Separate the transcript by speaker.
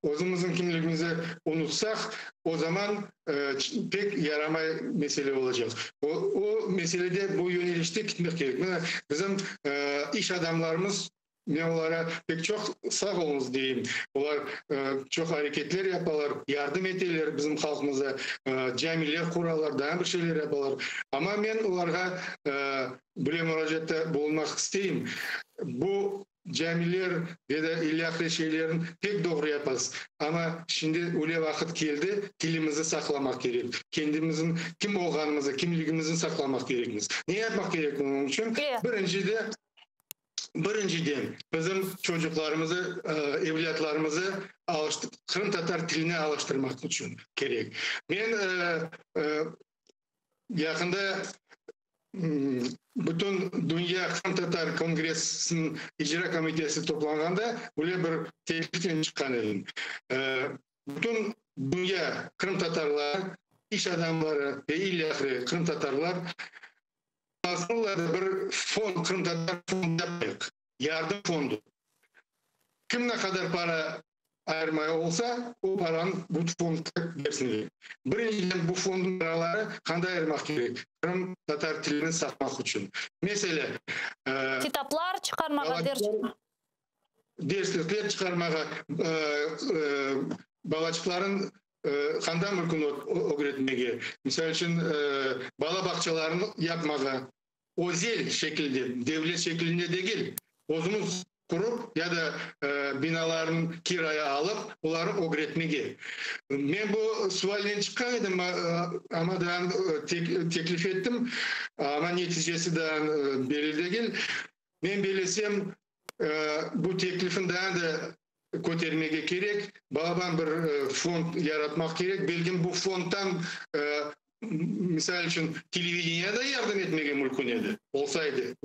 Speaker 1: Özümizniñ kimligimizni unutsaq, o zaman pek yaramay mesele olacaq. O meselede bu yönelişte ketmek kerek. Mına, bizim iş adamlarımız, men olara pek çoq sağ oluñız deyim. Olar çoq areketler yapalar, yardım eteler bizim halqımıza, camiler quralar, daa bir şeyler yapalar. Amma men olarğa böyle muracaatta bulunmaq isteyim, bu camiler ve de ilâhre şeylerni pek doğru yapasız, amma şimdi öyle vaqıt keldi, tilimizni saqlamaq kerek, kendimizniñ kim olğanımızı, kimligimizni saqlamaq kerekmiz. Ne yapmaq kerek bunıñ içün? Birincide, birinciden, bizim çocuqlarımızı, evlâtlarımızı qırımtatar tiline alıştırmaq içün kerek. Men yaqında Bütün Dünya Qırımtatar Kongressiniñ icra komitesi toplanğanda böyle bir teklifnen çıqqan edim. Bütün dünya qırımtatarları, iş adamları ve ilâhre qırımtatarlar bir fond, qırımtatar fondu yapayıq, yardım fondu. Kim ne qadar para ayırmay olsa, o paranı bu fondqa bersinler. Birinciden, bu fondnıñ paraları qanday ayırmaq kerek? Qırımtatar tilini saqmaq içün. Meselâ,
Speaker 2: Kitaplar çıqarmağa, ders
Speaker 1: derslikler çıqarmağa, balaçıqların qanday mümkün ögretmege, misal içün, bala bağçalarını yapmağa, özel şekilde, devlet şeklinde degil, özümiz qurıp ya da binalarnı kiraya alıp, olarnı ögretmege. Men bu sualnen çıqqan edim, amma daa teklif ettim, amma neticesi daa belli degil. Men bellesem, bu teklifni daa da kötermege kerek, balaban bir fond yaratmaq kerek, belkim bu fonddan, misal içün, televideniye da yardım etmege mümkün edi, olsa edi.